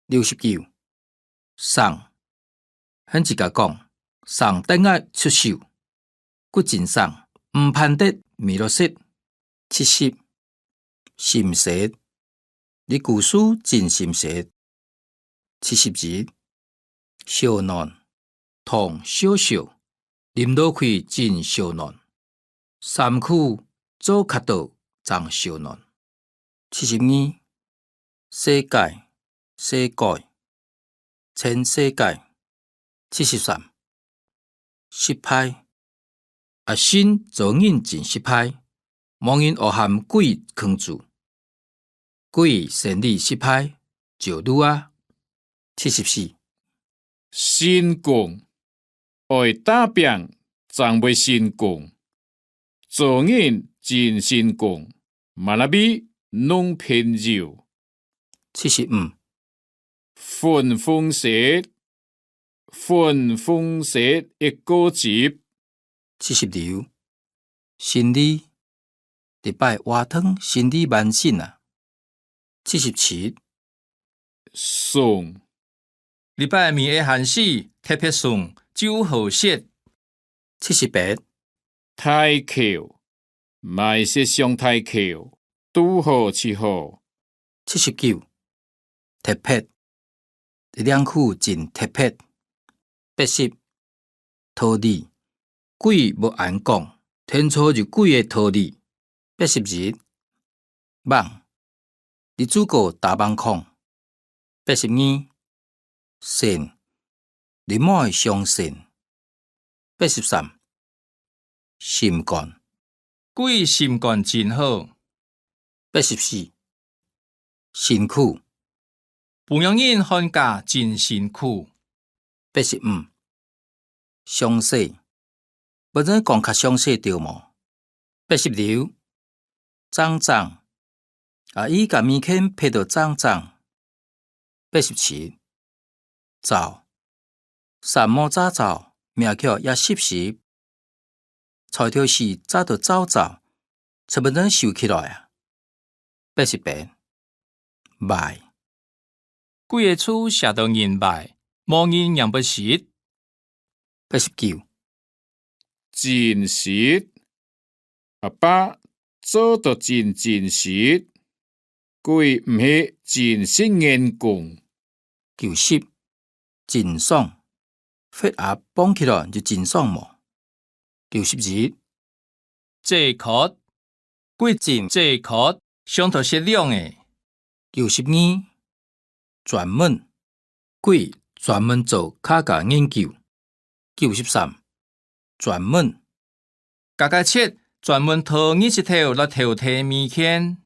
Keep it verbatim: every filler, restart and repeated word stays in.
六十九，生，向自家講，生得𠊎出手，骨真生，毋盼得米落食。七十，心適，這古樹真心適。七十一，燒暖，糖燒燒，啉落去真燒暖。三苦做較多正燒暖。七十二，世界，世界，全世界。七十三，失敗，阿信做人真失敗，無人好喊鬼囥住。 鬼生理失敗，走路啊。七十四，成功，愛打拚正會成功，做人真成功，嘛拉比弄朋友。七十五，粉紅色，粉紅色一个汁。七十六，勝利，這擺活動勝利滿成啊。七十七，送，這擺米个閒時，特別送，就好食。七十八，大口，買食上大口，堵好就好。七十九，特別，這領區真特別。八十，道理，鬼無恁講，天助有鬼个道理。八十一，網，你做過打網空。八十二，神，你莫相信。八十三，心肝，鬼心肝真好。八十四，辛苦，晡娘人寒假真辛苦。八十五，詳細， 本人講較詳細對無？八十六，正正，啊，佢个物件撇到正正。八十七，燥，三毛炸燥，名叫也濕濕，菜頭時炸到燥燥， 就分人收起來啊。八十八，壞，鬼个厝寫到人壞，無人仰會識。八十九，真實，阿爸做到真真實，鬼毋係真實員工。九十，真爽，血壓磅起來就真爽無？ 九十一，解渴，鬼真解渴，想討食涼个。九十二，專門，鬼專門做客家研究。九十三，專門，隔个節專門討日時頭來偷提物件。